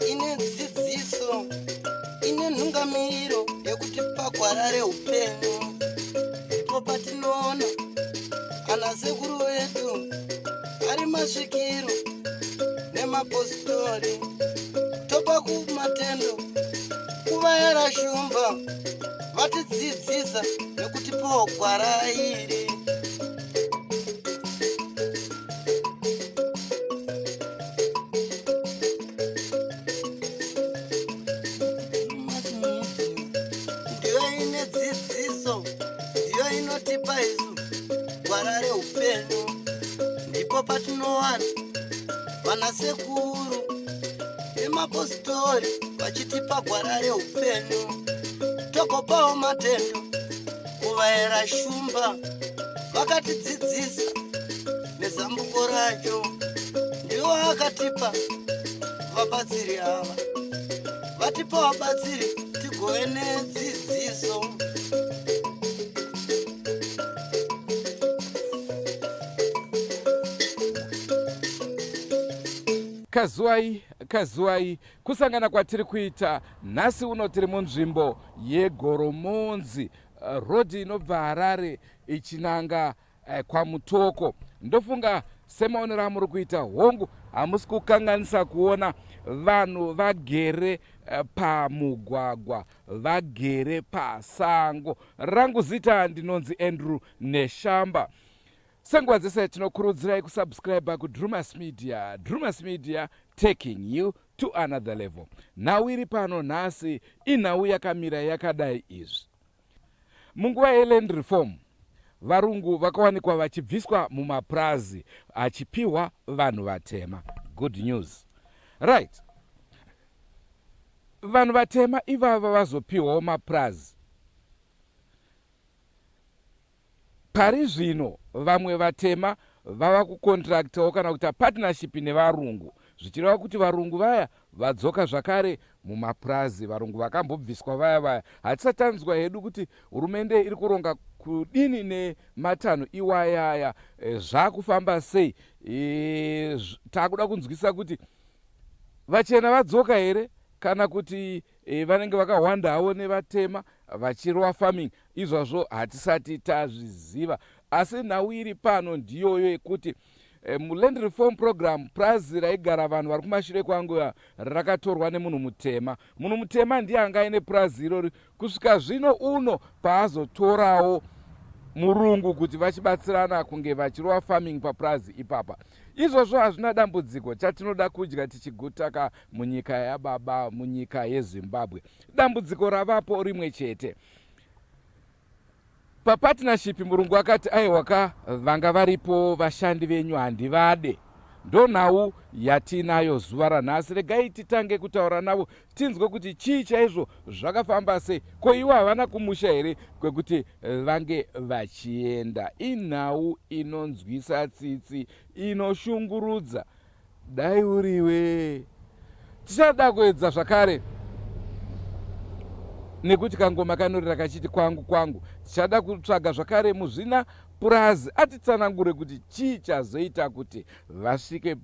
Ine dzidziso, ine nhungamiriro yekuti pagwara reupenyu ndipo patinoona ana sekuru vedu ari masvikiro nemapositori, topa kumatendo kuvayera shumba vatidzidzisa nekutipawo gwara iri. Ndiyo ine dzidziso, ndiyo inotipa isu gwara reupenyu, ndipo patinowana vanasekuru nemapositori vachitipa gwara reupenyu, togopawo matendo kuvaera shumba vakatidzidzisa nezambuko racho, ndiwo akatipa vabatsiri ava, vatipa vabatsiri tigove nedzidziso. Kazuwai, kazuwai, kusangana kwatiri kuita nhasi uno, tiri munzvimbo yeGoromonzi, rodhi inobva Harare ichinanga kwaMutoko. Ndofunga semaonero amuri kuita, hongu, hamusi kukanganisa kuona vanhu vagere pamugwagwa, vagere pasango. Rangu zita ndinonzi Andrew Neshamba. Senguva dzese tinokurudzirai kusubscribe kuDrumas Media. Drumas Media, taking you to another level. Nhau iri pano nhasi inhau yakamira yakadai izvi. Munguva yeland reform, varungu vakawanikwa vachibviswa mumapurazi achipiwa vanhu vatema. Good news, right? Vanhu vatema ivava vazopiwawo mapurazi. Pari zvino vamwe vatema vava kukontraktawo kana kuita partnership nevarungu, zvichireva kuti varungu vaya vadzoka zvakare mumapurazi, varungu vakambobviswa vaya vaya. Hatisati tanzwa hedu kuti hurumende iri kuronga kudini nematanho iwayaya, zvakufamba sei. Takuda kunzwisisa kuti vachena vadzoka here kana kuti vanenge vakahwandawo nevatema vachirova farming. Izvozvo hatisati tazviziva, asi nhau iri pano ndiyoyo yekuti muland reform program, purazi raigara vanhu vari kumashure kwangu rakatorwa nemunhu mutema. Munhu mutema ndiye anga aine purazi irori kusvika zvino uno paazotorawo murungu kuti vachibatsirana kunge vachirova farming papurazi ipapa. Izvozvo hazvina dambudziko, chatinoda kudya tichigutaka munyika yababa, munyika yeZimbabwe. Dambudziko ravapo rimwe chete papartnership. Murungu akati, "Aiwa ka, vanga varipo vashandi venyu handivade." Ndonhau yatinayo zuva ranhasi. Regai titange kutaura navo, tinzwe kuti chii chaizvo, zvakafamba sei. Ko ivo havana kumusha here kwekuti vange vachienda? Inhau inonzwisa tsitsi, inoshungurudza. Dai uriwe. Tichada kuedza zvakare nekuti kangoma kanorira kachiti kwangu kwangu. Tichada kutsvaga zvakare muzvina purazi atitsanangure kuti chii chazoita kuti vasvike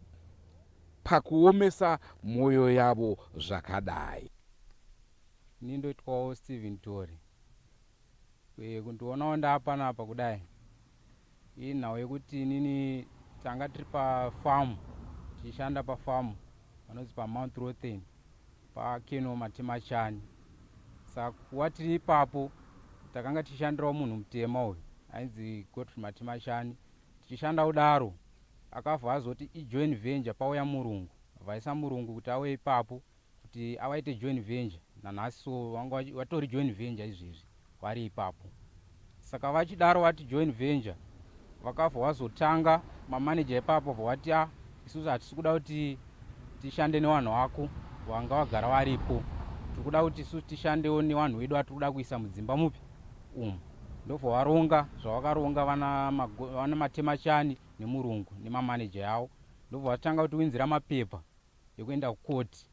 pakuomesa mwoyo yavo zvakadai. Ini ndoitwawo Stephen Tori. Kundionawo ndaapanapa kudai, inhau yekuti inini tanga tiri pafamu, tichishanda pafamu panonzi paMount Rothen, paKeno Matemachani. Saka kuva tiri ipapo, takanga tichishandirawo munhu mutema uyu ainzi Godfrey Matemachani. Tichishanda kudaro, akabva azoti ijoint venture, pauya murungu, vaisa murungu kuti auye ipapo kuti avaite joint venture. Nanhasi so vanga vatori joint venture izvezvi vari ipapo. Saka vachidaro vati joint venture, vakabva vazotanga mamaneja ipapo, bva vati, "A, isusu hatisi kuda kuti tishande nevanhu vako vanga vagara varipo. Tiri kuda kuti isusu tishandewo nevanhu vedu vatiri kuda kuisa mudzimba mupi umu." Ndobva varonga zvavakaronga vana Matemachani nemurungu nemamaneja yavo, ndobva vatanga kutiwinzira mapepa ekuenda kukoti.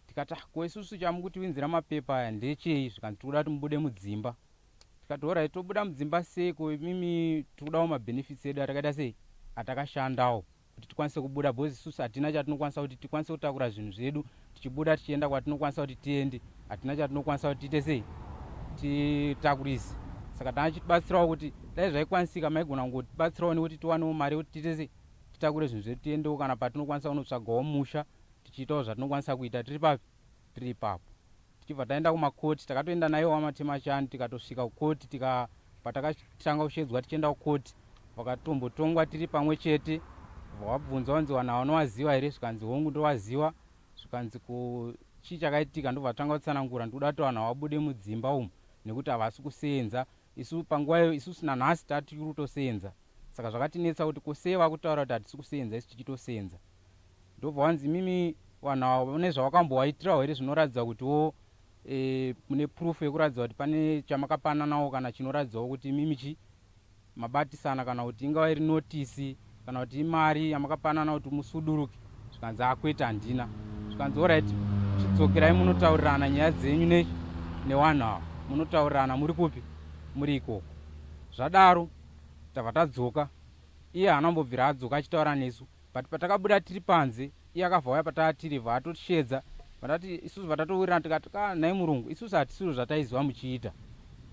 Tikati, "Ah, ko isusu chamukutiwinzira mapepa aya ndechei?" Zvikanzi, "Tiri kuda kuti mubude mudzimba." Tikati alright, tobuda mudzimba seiko imimi? Tikudawo mabenefits edu atakaita sei, atakashandawo, kuti tikwanise kubuda, because isusu hatina chatinokwanisa kuti tikwanise kutakura zvinhu zvedu tichibuda tichienda kwatinokwanisa kuti tiende. Hatina chatinokwanisa kuti tiite sei, titakurise. Saka tanga kuti dai zvaikwanisika, maigona kungotibatsirawo nekuti tiwanewo mari yekuti tiite sei, titakure zvinhu zvedu, tiendewo kana patinokwanisa kunotsvagawo musha, tichiitawo zvatinokwanisa kuita tiri papi, tiri ipapo. Tichibva taenda kumakoti, takatoenda naiwo waMatemachani, tikatosvika kukoti. Tika patakatanga kushedzwa tichienda kukoti, vakatombotongwa tiri pamwe chete. Vabvunzwa kunzi, "Vanhu vanowaziva here?" Zvikanzi, "Hongu, ndowaziva." Zvikanzi, "Ko chii chakaitika?" Ndobva tanga kutsanangura, "Ndikuda kuti vanhu vabude mudzimba umu nekuti havasi kuseenza." Isu panguva iyo, isusu nanhasi tatiri kutoseenza, saka zvakatinetsa kuti kosei vakutaura kuti hatisi kuseenza, isu tichitoseenza. Ndobva wanzi, "Mimi vanhu ava mune zvavakambowaitirawo here zvinoratidza kutiwo mune proof yekuratidza kuti pane chamakapananawo, kana chinoratidzawo kuti mimi chi mabatisana, kana kuti ingava iri notice, kana kuti imari yamakapanana kuti musuduruke?" Zvikanzi, "Akwete, handina." Zvikanzi, "Alright, chidzokerai munotaurirana nyaya dzenyu nevanhu ava, munotaurirana muri kupi, muri ikoko." Zvadaro tabva tadzoka. Iye haana kumbobvira adzoka achitaura nesu, but patakabuda tiri panze, iye akabva uya pataa tiri, bva atoshedza vatati isusu vatatowirirana. Tikati, "Ka nhai murungu, isusu hatisiro zvataiziva muchiita.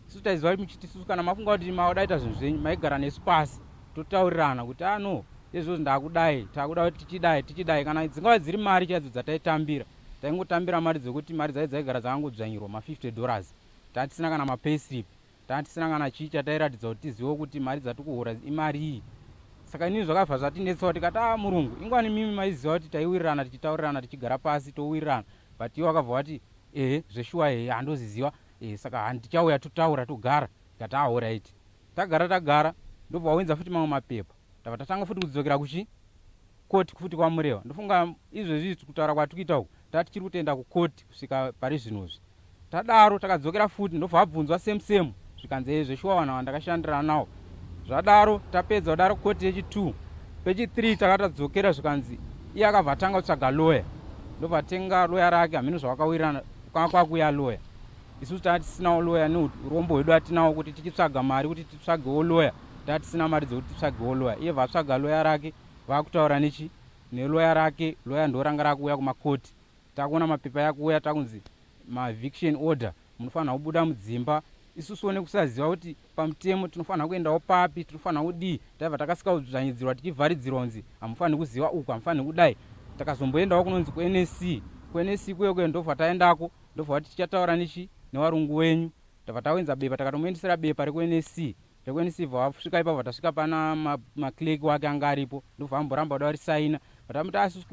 Isusu taiziva muchiti isusu kana mafunga kuti maudaita zvinhu zvenyu, maigara nesu pasi totaurirana kuti ano ah, izvozvo ndakudai, takuda kuti tichidai, tichidai." Kana dzingava dziri mari chaidzo dzataitambira, taingotambira mari dzekuti mari dzai dzaigara dzakangodzvanyirwa ma50 dollars. Tatisina kana mapayslip, tatisina kana chii chatairatidza kuti tizive kuti mari dzatikuhora imari iyi. Saka inini zvakabva zvatinetsawo. Tikati, "A ah, murungu, ingwani mimi maiziva kuti taiwirirana, tichitaurirana, tichigara pasi towirirana." But iwo akabva vati, "Ehe, zveshuwa, ehe, handoziziva e, saka handichauya, totaura, togara." Tikati, "Alright." Tagara, tagara, ndobva waunza futi mamwe mapepa. Tabva tatanga futi kudzokera kuchi koti futi kwaMurewa. Ndofunga izvezvi kutaura kwatikuita uku, tati tichiri kutoenda kukoti kusvika pari zvinozvi. Tadaro takadzokera futi, ndobva vabvunzwa same same. Zvikanzi, "Zveshuwa, vanhu ava ndakashandirana nawo." Zvadaro tapedza kudaro koti yechi2, pechi3 takatadzokera. Zvikanzi iye akabva atanga kutsvaga loya, ndobva atenga loya rake. Hamino zvavakawirirana, kwanga kwakuya loya. Isusu taa tisinawo loya neurombo hwedu hatinawo kuti tichitsvaga mari kuti titsvagewo loya. Taa tisina mari dzekuti titsvagewo loya. Iye bva atsvaga loya rake, vaakutaura nechi neloya rake. Loya ndo ranga rakuuya kumakoti. Takuona mapepa yakuuya, takunzi maeviction order, munofanira kubuda mudzimba. Isusuwo nekusaziva kuti pamutemo tinofanira kuendawo papi, tinofanira kudii, taibva takasika kudzvanyidzirwa, tichivharidzirwa kunzi hamufaniri kuziva uku, hamufaniri kudai. Takazomboendawo kunonzi kuNSC. KuNSC kuye kuye ndobva taendako, ndobva vati tichataura nechi nevarungu wenyu. Tabva tawenza bepa, takatomuendesera bepa rekuNSC. RekuNSC bva vasvika ipapo, tasvika pana maclerk wake anga aripo, ndobva amboramba kuda kurisaina. Vatamuti, "Asusu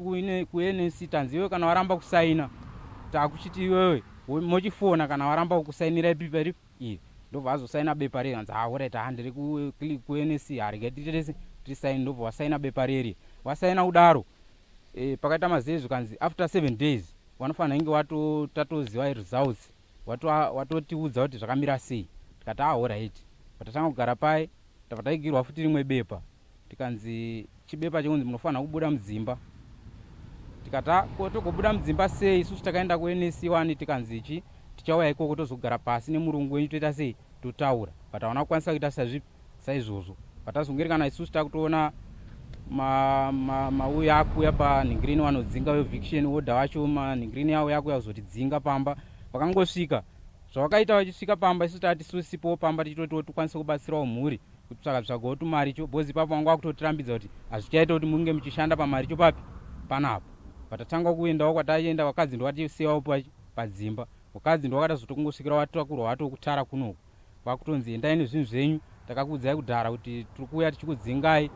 kuNSC tanzi iwewe kana waramba kusaina, takuchiti iwewe mochifona kana waramba kusainira ipipa iri iri." Ndobva azosaina bepa reri. Anzi, "Alright, handiri kuNSC, harege tiitese tirisaini." Ndobva wasaina bepa reri. Wasaina kudaro, pakaita mazei, zvikanzi after 7 days vanofanira inge tatoziva results, watotiudza kuti zvakamira sei. Tikati, "Alright." Patatanga kugara pai, tabva taigirwa futi rimwe bepa. Tikanzi chibepa chekunzi munofanira kubuda mudzimba. Tikati, "Ko togobuda mudzimba sei? Isusu takaenda kuNSC 1, tikanzi chi tichauya ikoko tozogara pasi nemurungu wenyu, toita sei, totaura." But havana kukwanisa kuita sazvipi saizvozvo. Patazongeri kana isusu takutoona mauya akuuya panhingirini, vanodzinga eviction order wacho, manhingirini yavo yakuuya kuzotidzinga pamba. Vakangosvika, zvavakaita vachisvika pamba, isu tati susipowo pamba, tichitotiwo tikwanise kubatsirawo mhuri kutsvaka tsvagawo tumaricho, because ipapo vanga vakutotirambidza kuti hazvichaita kuti munge muchishanda pamaricho papi panapa. Patatanga kuendawo kwataienda, vakadzi ndovatisewawo padzimba. Vakadzi ndovakatazotongosvikira vatakurwa vatokutara kunoku, vakutonzi, "Endai nezvinhu zvenyu, takakuudzai kudhara kuti tiri kuuya tichikudzingai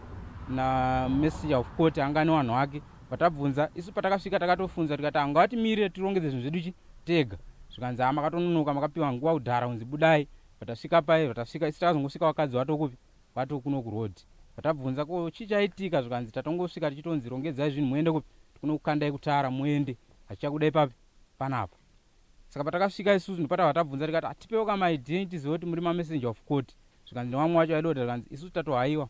namessenger of court anga nevanhu vake." Patabvunza isu, patakasvika takatofunza, tikati, "Angavatimirire tirongedze zvinhu zvedu chi tega." Zvikanzi, "Ha, makatononoka, makapiwa nguva kudhara kunzi budai." Patasvika pai, patasvika isu, takazongosvika vakadzi vatokupi, vatokuno kurodhi. Patabvunza, "Ko chii chaitika?" Zvikanzi, "Tatongosvika tichitonzi rongedzai zvinhu muende kupi, tikunokukandai kutara, muende, hachichakudai papi panapa." Saka patakasvika isusu, ndopatava tabvunza, tikati, "Atipewo kamaID enyu tizive kuti muri mamessenger of court." Zvikanzi nevamwe vacho vaidota, zvikanzi, "Isusu tatohaiwa,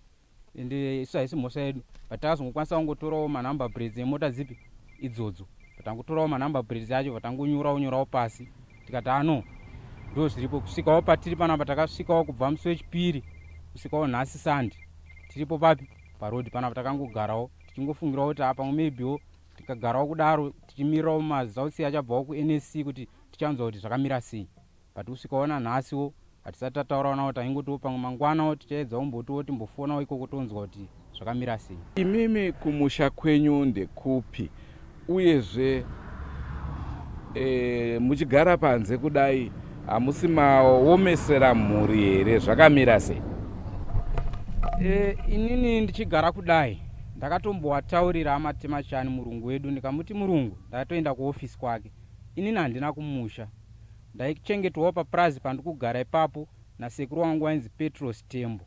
ende isu haisi mhosva yedu." But takazongokwanisa kungotorawo manumber plates emota dzipi idzodzo. Patangotorawo manumber plates acho, patangonyorawo nyorawo pasi, tikati, "Ano, Ndo zviripo kusvikawo patiri panapa. Takasvikawo kubva musi wechipiri kusvikawo nhasi Sande, tiripo papi? Parodhi panapa. Takangogarawo tichingofungirawo kuti apa maybewo tikagarawo kudaro tichimirirawo maresults achabvawo kuNSC kuti tichanzwa kuti zvakamira sei, but kusvikawo nanhasiwo hatisati tataurawo navo. Taingotiwo pamwe mangwanawo tichaedzawo mbotiwo timbofonawo ikoko tonzwa kuti zvakamira sei. Imimi kumusha kwenyu ndekupi? Uyezve muchigara panze kudai, hamusi maomesera mhuri here? Zvakamira sei? Inini ndichigara kudai, ndakatombowataurira aMatemachani, murungu wedu. Ndikamuti murungu, ndakatoenda kuofisi kwake. Inini handina kumusha, ndaichengetwawo papurazi pandikugara ipapo nasekuru wangu wainzi Petros Tembo.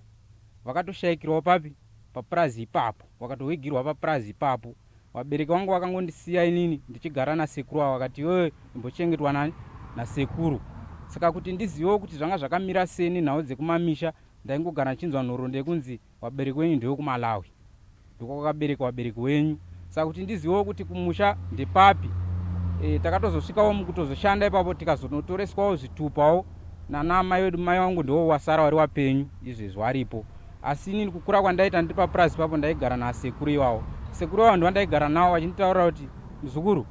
Vakatoshayikirawo papi? Papurazi ipapo. Vakatowigirwa papurazi ipapo. Vabereki vangu vakangondisiya inini ndichigara nasekuru avo, vakati, "Iwewe imbochengetwa nani? Nasekuru." Saka kuti ndizivewo kuti zvanga zvakamira sei nenhau dzekumamisha, ndaingogara ndichinzwa nhoroondo yekunzi vabereki wenyu ndevekuMalawi, ndiko kwakabereka vabereki wenyu. Saka kuti ndizivewo kuti kumusha ndepapi, takatozosvikawo mukutozoshanda ipapo, tikazonotoreswawo zvitupawo nana mai vedu. Mai vangu ndiwo wasara vari wapenyu izvezvi varipo, asi inini kukura kwandaita ndiri papurazi ipapo ndaigara nasekuru ivavo. Sekuru ivavo ndiva ndaigara navo vachinditaurira kuti, "Muzukuru,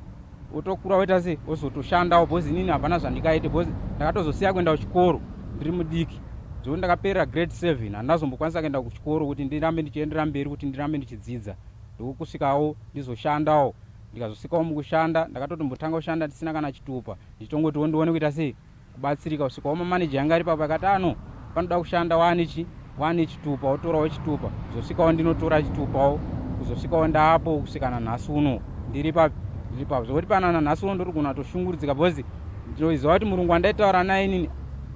wotokura woita sei, wozotoshandawo," because inini hapana zvandikaite, because ndakatozosiya kuenda kuchikoro ndiri mudiki, zvekuti ndakaperera grade 7. Handazombokwanisa kuenda kuchikoro kuti ndirambe ndichiendera mberi, kuti ndirambe ndichidzidza. Ndokusvikawo ndizoshandawo, ndikazosvikawo mukushanda, ndakatotombotanga kushanda ndisina kana chitupa, ndichitongotiwo ndione kuita sei, kubatsirika, kusvikawo mamaneja yanga ari papo akati, "Ano panoda kushanda waane chi waane chitupa, wotorawo chitupa." Kuzosvikawo ndinotora chitupawo, kuzosvikawo ndaapo kusvika nanhasi uno ndiri papi? Ndiri papo. Zvokuti pana nanhasi uno ndiri kugona kutoshungurudzika, because ndinoziva kuti murungu wandaitaura naye inini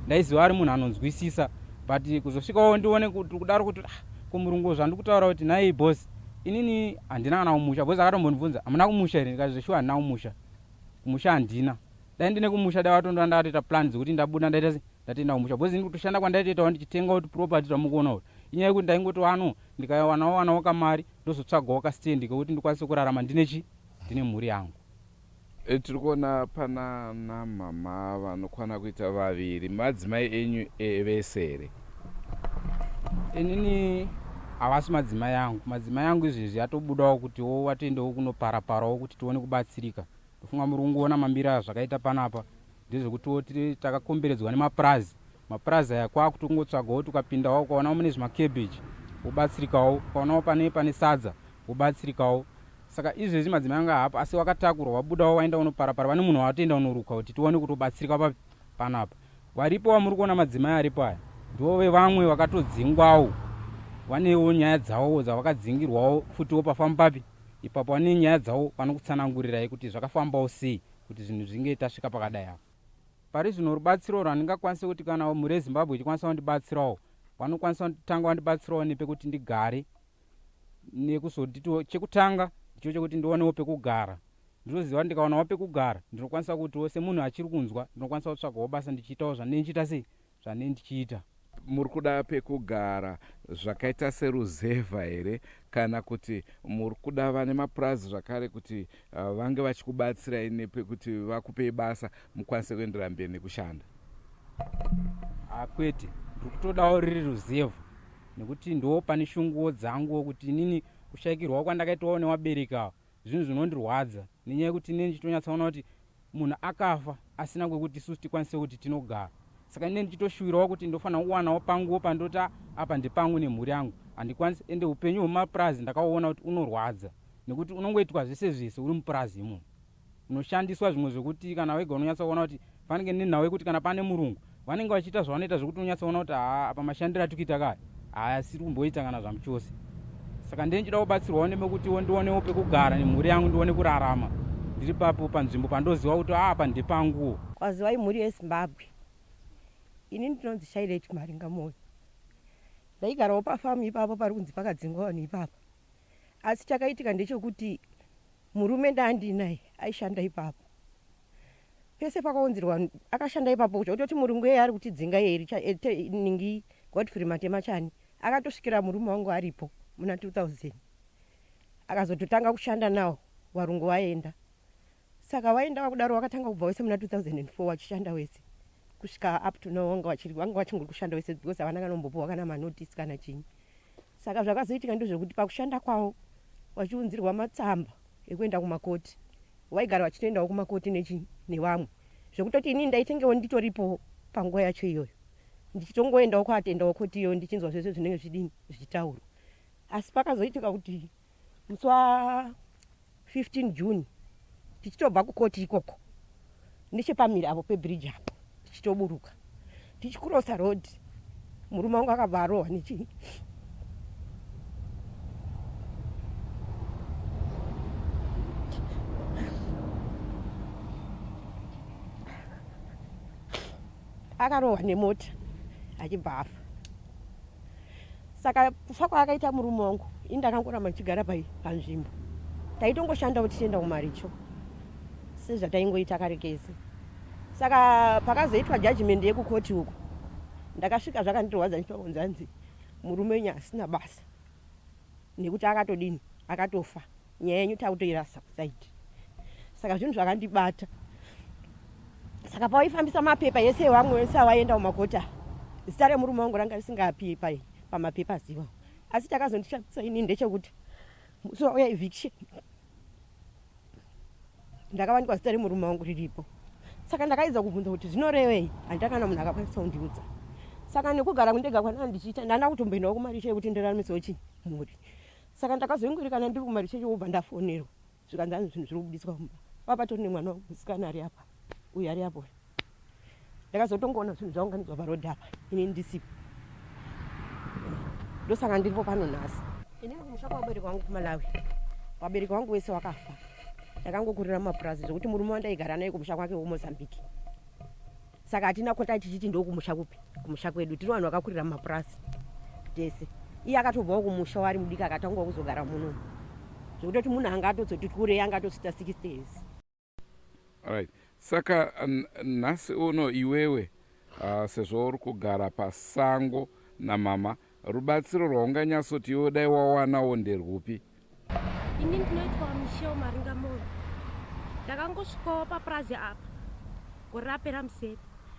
ndaiziva ari munhu anonzwisisa, but kuzosvikawo ndione kuti kudaro kuti, ah, kumurungu zvandikutaura kuti, "Nhai boss, inini handina kana kumusha," because akatombondibvunza, "Hamuna kumusha here?" Ndikati, "Zveshuwa handina kumusha, kumusha handina. Dai ndine kumusha, dai watondoa ndakatoita plan dzekuti ndabuda, ndaita se ndatoenda kumusha," because ini kutoshanda kwandaitoitawo ndichitenga kuti property zvamukuona kuti inyaya yekuti ndaingoti ano ndikawanawo wanawo kamari, ndozotsvagawo kastendi kekuti ndikwanise kurarama ndine chi ndine mhuri yangu. Tiri kuona pana namama vanokwana kuita vaviri. Madzimai enyu vese here? Inini havasi madzimai angu. Madzimai angu izvezvi atobudawo kutiwo watoendewo kunoparaparawo kuti tione kubatsirika. Ndofunga muri kungoona mambiro azvakaita panapa, ndezvekutiwo tiri takakomberedzwa nemapurazi. Mapurazi aya kwakutongotsvagawo kuti ukapindawo ukaonawo mune zvimakebeji wobatsirikawo, ukaonawo pane sadza wobatsirikawo. Saka izvezvi madzimai anga hapo, asi wakatakurwa wabudawo waenda unoparapara, vane munhu watoenda unoruka kuti tione kutobatsirika papi panapa. Varipo vamuri kuona madzimai aripo aya ndivo vevamwe vakatodzingwawo, vanewo nyaya dzavowo dzavakadzingirwawo futiwo pafamba papi ipapo. Vane nyaya dzavo vanokutsanangurirai kuti zvakafambawo sei kuti zvinhu zvinge tasvika pakadai apa. Pari zvino rubatsiro rwandingakwanise kuti kana mhuri yeZimbabwe ichikwanisa kundibatsirawo, vanokwanisa kutanga vandibatsirawo nepekuti ndigare, nekuzonditiwo chekutanga ndicho chekuti ndionewo pekugara. Ndinoziva ndikawanawo pekugara ndinokwanisa kutiwo semunhu achiri kunzwa ndinokwanisa kutsvagawo basa ndichiitawo zvandinenge ndichiita sei, zvandinenge ndichiita. Muri kuda pekugara zvakaita seruzevha here, kana kuti muri kuda vane mapurazi zvakare kuti vange vachikubatsirai nepekuti vakupei basa mukwanise kuendera mberi nekushanda? Kwete, ndiri kutodawo riri ruzevha, nekuti ndo pane shunguwo dzanguwo kuti inini kushayikirwawo kwandakaitawo nevabereki ava zvinhu zvinondirwadza, nenyaya yekuti inini ndichitonyatsaona kuti munhu akafa asina kwekuti isusu tikwanise kuti tinogara. Saka inini ndichitoshuwirawo kuti ndofanira kuwanawo panguwo pandoti, "Ah, apa ndepangu nemhuri yangu." Handikwanisi, ende upenyu hwemumapurazi ndakauona kuti unorwadza, nekuti unongoitwa zvese zvese uri mupurazi imomo, unoshandiswa zvimwe zvekuti kana wega unonyatsa kuona kuti fanike nenhau yekuti kana pane murungu vanenge vachiita zvavanoita zvekuti unonyatsaona kuti haa, apa mashandiro atiri kuita kaya haasiri kumboita kana zvamuchose. Saka ndee ndichida kubatsirwawo nemekutiwo ndionewo pekugara nemhuri yangu, ndione kurarama ndiri papo panzvimbo pandoziva kuti apa ndepanguwo. Kwaziwai mhuri yeZimbabwe. Ini ndinonzi Shailet Maringa Moyo. Ndaigarawo pafamu ipapo pari kunzi pakadzingwa vanhu ipapa. Asi chakaitika ndechekuti murume ndaandinaye aishanda ipapo. Pese pakaunzirwa akashanda ipapo, zvekutoti murungu iyeye ari kutidzinga iyeye ningi Godfrey Matemachani akatosvikira murume wangu aripo muna 2000, akazototanga kushanda nawo varungu vaenda. Saka vaenda vakudaro vakatanga kubva wese muna 2004 vachishanda wese. Kusvika up to now vanga vachiri vanga vachingori kushanda vese because havana kana kumbopiwa kana manotice kana chinyi. Saka zvakazoitika ndezvekuti pakushanda kwavo vachiunzirwa matsamba ekuenda kumakoti vaigara vachitoendawo kumakoti nechi nevamwe zvekutoti inini ndaitengewo nditoripo panguva yacho iyoyo ndichitongoendawo kuatendawo koti iyoyo ndichinzwa zvese zvinenge zvidini zvichitaurwa. Asi pakazoitika kuti musi wa 15 June tichitobva kukoti ikoko nechepamiri apo pebridge apo tichitoburuka tichikurosa road murume wangu akabva arohwa nechii akarohwa nemota achibva afa. Saka kufa kwaakaita murume wangu ini ndakangoramba ndichigara pai panzvimbo. Taitongoshandawo tichienda kumaricho sezvataingoita kare kese. Saka pakazoitwa judgment yekukoti uku ndakasvika zvakandirwadza ndichitongonzi hanzi murume wenyu asina basa nekuti akatodini akatofa nyaya yenyu takutoirasa kusaidi. Saka zvinhu zvakandibata. Saka pawaifambisa mapepa yese vamwe vese avaenda kumakota zita remurume wangu ranga risingapi pamapepa ziva. Asi chakazondishamisa ini ndechekuti musi wauya eviction ndakawanikwa zita remurume wangu riripo. Saka ndakaedza kubvunza kuti zvinorevei, handina kana munhu akakwanisa kundiudza. Saka nekugara kundega kwandanga ndichiita ndanda kutomboendawo kumaricho ekuti ndiraramisewo chii mhuri. Saka ndakazoingori kana ndiri kumaricho wobva ndafonerwa zvikanzi hanzi zvinhu zviri kubudiswa mumba. Papa patori nemwana wangu musikana ari apa uyu ari apo. Ndakazotongoona zvinhu zvaunganidzwa paroad apa ini ndisipo. Ndosaka ndiripo pano nhasi. Inini kumusha kwavabereki vangu kuMalawi, vabereki vangu vese vakafa. Ndakangokurira mumapurazi zvekuti murume wandaigara naye kumusha kwake kuMozambique. Saka hatina kota tichiti ndokumusha kupi, kumusha kwedu. Tiri vanhu vakakurira mumapurazi tese. Iye akatobvawo kumusha wari mudiki akatangawo kuzogara muno. Zvekutoti munhu anga atozoti kurei anga atosvitsa 60 years. Right. Saka nhasi uno iwewe sezvo uri kugara pasango namama, rubatsiro rwaunganyatsoti iwe dai wawanawo nderwupi? Ini ndinoitwa Michelle Maringamoyo. Ndakangosvikawo papurazi apa gore rapera museri.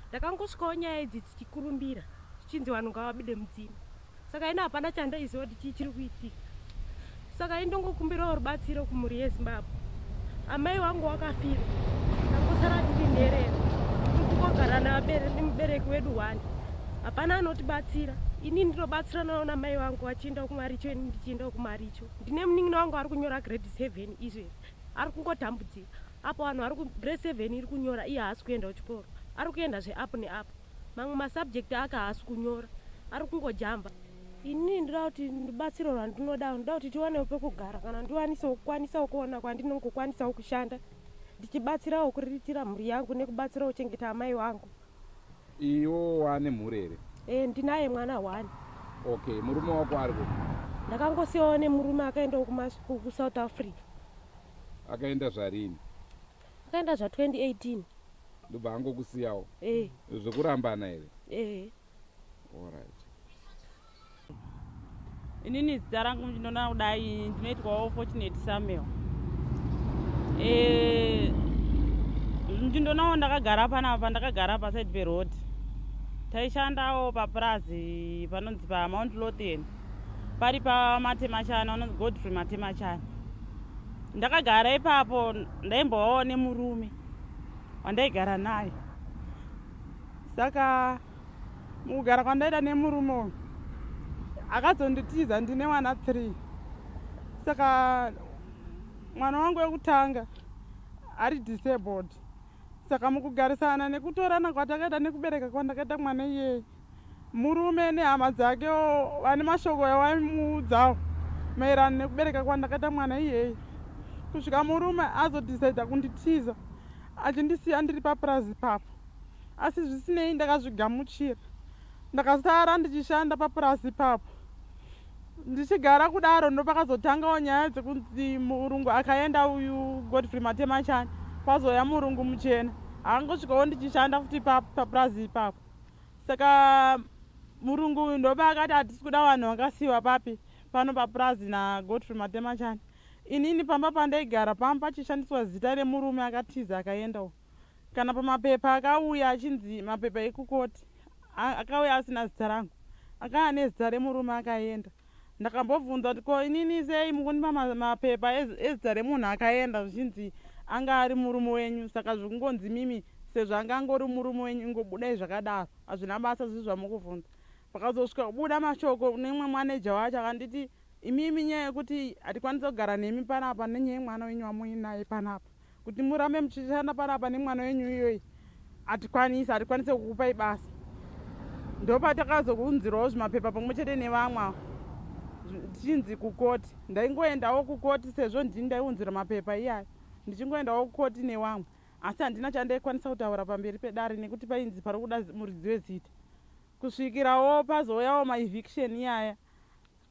Ndakangosvikawo nyaya idzi dzichikurumbira zvichinzi vanhu ngavabude mudzimba. Saka ini hapana chandaiziva kuti chii chiri kuitika. Saka ini ndongokumbirawo rubatsiro kumhuri yeZimbabwe. Amai wangu wakafirwa, tangosara tiri nherera. Tiri kungogara nemubereki wedu one. Hapana anotibatsira. Ini ndinobatsiranawo namai vangu vachienda kumaricho ini ndichiendawo kumaricho. Ndine munin'ina wangu ari kunyora grade 7 izvezvi. Ari kungotambudzika. Apo vanhu vari grade 7 iri kunyora iye haasi kuenda kuchikoro. Ari kuenda zveapo neapo. Mamwe masubject ake haasi kunyora. Ari kungojamba. Inini ndoda kuti rubatsiro rwandinoda ndoda kuti tiwanewo pekugara kana ndiwanisewo kukwanisawo kuona kwandinongokwanisawo kushanda ndichibatsirawo kuriritira mhuri yangu nekubatsirawo kuchengeta amai vangu. Iwo wane mhuri here? Eh, ndinaye mwana one. Okay, murume wako ari kupi? Ndakangosiyawo nemurume akaendawo kuSouth Africa. Akaenda zvarini? Akaenda zva 2018. Ndobva angokusiyawo? Eh. Zvekurambana here? Eh. Alright. Inini zita rangu ndinoona kudai ndinoitwawo Fortunate Samuel. Ndindonawo ndakagara panapa, ndakagara paside peroad. Taishandawo papurazi panonzi paMount Lothian, pari paMatemachani, anonzi Godfrey Matemachani. Ndakagara ipapo, ndaimbovawo nemurume wandaigara naye. Saka mukugara kwandaida nemurume uyu akazonditiza ndine mwana 3. Saka mwana wangu wekutanga ari disabled. Saka mukugarisana nekutorana kwatakaita nekubereka kwandakaita mwana iyeye, murume nehama dzake vane mashoko awaimuudzawo maererano nekubereka kwandakaita mwana iyeye, kusvika murume azodhisaidha kunditiza achindisiya ndiri papurazi papo. Asi zvisinei ndakazvigamuchira, ndakasara ndichishanda papurazi ipapo. Ndichigara kudaro ndopakazotangawo nyaya dzekunzi murungu akaenda uyu Godfrey Matemachani, kwazouya murungu muchena akangosvikawo ndichishanda futi papurazi ipapo. Saka murungu uyu ndopaakati hatisi kuda vanhu vakasiyiwa papi pano papurazi naGodfrey Matemachani. Inini pamba pandaigara pamba pachishandiswa zita remurume akatiza akaenda uyu. Kana pamapepa akauya achinzi mapepa ekukoti akauya asina zita rangu, akauya nezita remurume akaenda. Ndakambobvunza kuti ko inini sei mukundipa mapepa ezita remunhu akaenda zvichinzi anga ari murume wenyu, saka zvikungonzi mimi sezvo anga angori murume wenyu ingobudai zvakadaro, hazvina basa zvii zvamukubvunza. Pakazosvika kubuda mashoko nemumwe maneja wacho akanditi imimi nyaya yekuti hatikwanisi kugara nemi panapa nenyaya yemwana wenyu wamuinaye panapa, kuti murambe muchishanda panapa nemwana wenyu iyoyi hatikwanisi, hatikwanisi kukupai basa. Ndopatakazounzirawo zvimapepa pamwe chete nevamwe ava tichinzi kukoti. Ndaingoendawo kukoti sezvo ndini ndaiunzira mapepa iyayo, ndichingoendawo kukoti nevamwe, asi handina chandaikwanisa kutaura pamberi pedare nekuti painzi pari kuda muridzi wezita. Kusvikirawo pazouyawo maeviction iyaya,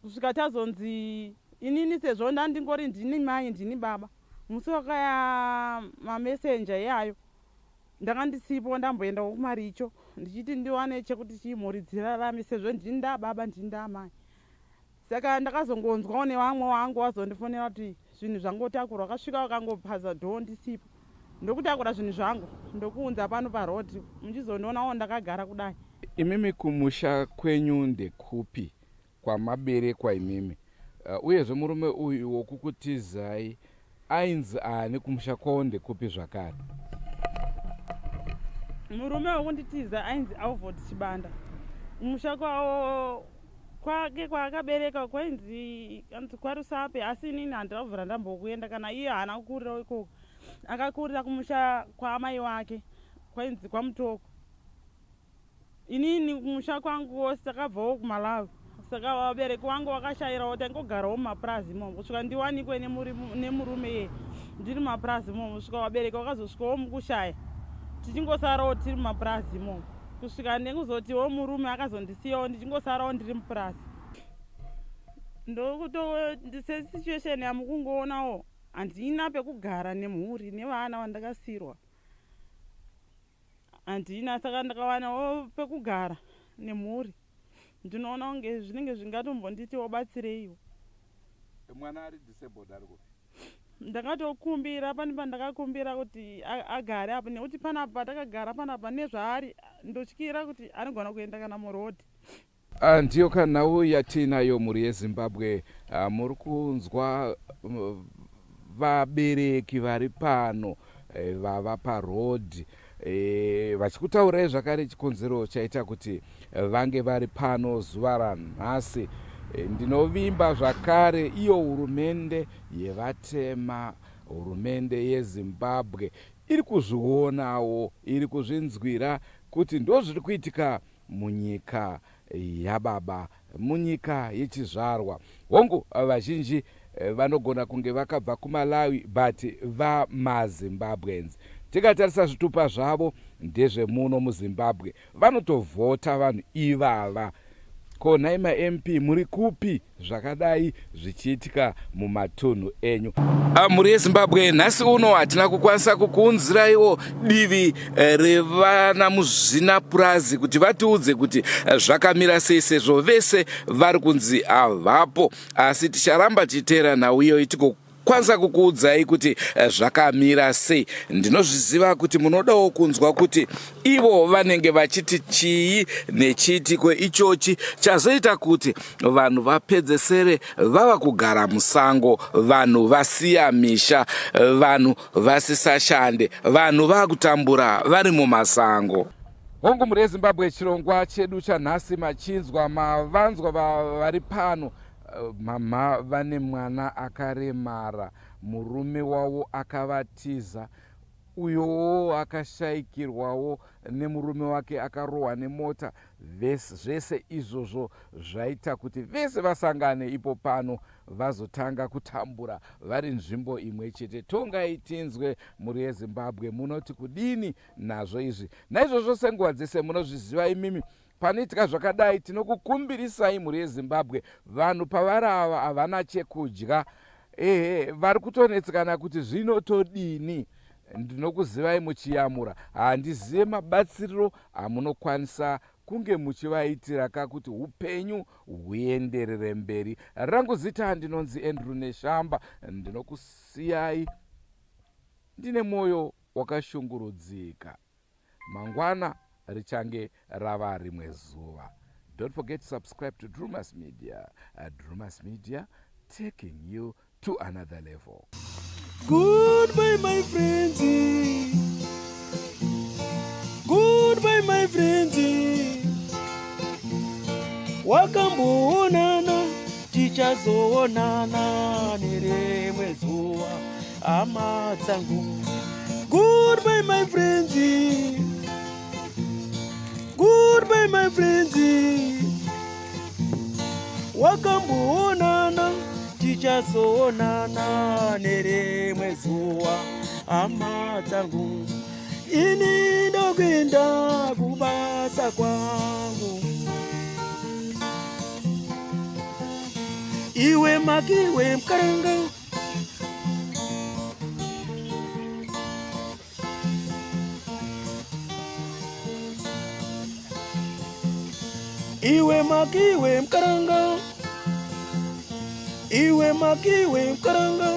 kusvika tazonzi inini sezvo ndandingori ndini mai ndini baba, musi wakaya mamessenger iyayo ndanga ndisipo, ndamboendawo kumaricho ndichiti ndiwane chekuti chimhuri dzirarame sezvo ndini ndababa ndini ndamai. Saka ndakazongonzwawo nevamwe vangu vazondifonera kuti zvinhu zvangotakurwa, vakasvika vakangopaza dhoo ndisipo, ndokutakura zvinhu zvangu ndokuunza pano parodi, muchizondionawo ndakagara kudai. Imimi kumusha kwenyu ndekupi kwamaberekwa imimi? Uyezve murume uyu wokukutizai ainzi ani, kumusha kwavo ndekupi zvakare? Murume wekunditiza ainzi Alvord Chibanda, kumusha kwavo kwake kwaakabereka kwainzi anzi kwaRusape, asi inini handina kubvira ndambokuenda, kana iye haana kukurirawo ikoko, akakurira kumusha kwaamai wake kwainzi kwaMutoko. Inini kumusha kwangu wose takabvawo kuMalawi, saka vabereki vangu vakashayirawo, taingogarawo mumapurazi imomo kusvika ndiwanikwe nemurume iye ndiri mumapurazi imomo, kusvika vabereki vakazosvikawo mukushaya, tichingosarawo tiri mumapurazi imomo, kusvika ndekuzotiwo murume akazondisiyawo ndichingosarawo ndiri mupurazi. Ndokuto sesituation yamukungoonawo, handina pekugara nemhuri nevana vandakasirwa, handina. Saka ndakawanawo pekugara nemhuri, ndinoona kunge zvinenge zvingatombonditiwo batsireiwo. Mwana ari disabled ari kupi? Ndakatokumbira pane pandakakumbira kuti agare apo, nekuti panapa patakagara panapa nezvaari ndotyira kuti anogona kuenda kana murodhi. Ndiyo kanhau yatiinayo, mhuri yeZimbabwe. Muri kunzwa vabereki vari pano vava parodhi vachikutaurai zvakare chikonzero chaita kuti vange vari pano zuva ranhasi. Ndinovimba zvakare iyo hurumende yevatema, hurumende yeZimbabwe, iri kuzvionawo, iri kuzvinzwira kuti ndo zviri kuitika munyika yababa, munyika yechizvarwa. Hongu, vazhinji vanogona kunge vakabva kuMalawi, but vamaZimbabweans, tikatarisa zvitupa zvavo ndezvemuno muZimbabwe, vanotovhota vanhu ivava. Ko nhai maMP, muri kupi zvakadai zvichiitika mumatunhu enyu? Mhuri yeZimbabwe, nhasi uno hatina kukwanisa kukuunziraiwo divi revana muzvinapurazi kuti vatiudze kuti zvakamira sei, sezvo vese vari kunzi havapo, asi ticharamba tichiteera nhau iyoyi tigokwanisa kukuudzai kuti zvakamira sei. Ndinozviziva kuti munodawo kunzwa kuti ivo vanenge vachiti chii nechiitiko ichochi chazoita kuti vanhu vapedzesere vava kugara musango, vanhu vasiya misha, vanhu vasisashande, vanhu vaakutambura vari mumasango. Hongu, mhuri yeZimbabwe, chirongwa chedu chanhasi machinzwa, mavanzwa vari pano. Mama vane mwana akaremara, murume wavo akavatiza, uyowo akashayikirwawo nemurume wake akarohwa nemota. Zvese izvozvo zvaita kuti vese vasangane ipo pano, vazotanga kutambura vari nzvimbo imwe chete. Tongai tinzwe, mhuri yeZimbabwe, munoti kudini nazvo izvi? Naizvozvo, senguva dzese munozviziva imimi, panoitika zvakadai tinokukumbirisai, mhuri yeZimbabwe, vanhu pavari ava havana chekudya, ehe, vari kutonetsekana kuti zvinotodini. Ndinokuzivai muchiyamura, handizive mabatsiriro amunokwanisa kunge muchivaitira kakuti upenyu huenderere mberi. Rangu zita ndinonzi Andrew Neshamba, ndinokusiyai ndine mwoyo. wakashungurudzika. Mangwana richange rava rimwe zuva. Don't forget to subscribe to Drumas Media. Drumas Media taking you to another level. Goodbye my friends. Goodbye my friends. Wakamboonana tichazoonana nerimwe zuva hama dzangu. Goodbye my friends. Goodbye my friends. Wakamboonana tichazoonana nerimwe zuva hama dzangu. Ini ndokuenda kubasa kwangu. Iwe makiwe mkaranga. Iwe makiwe mkaranga. Iwe makiwe mkaranga.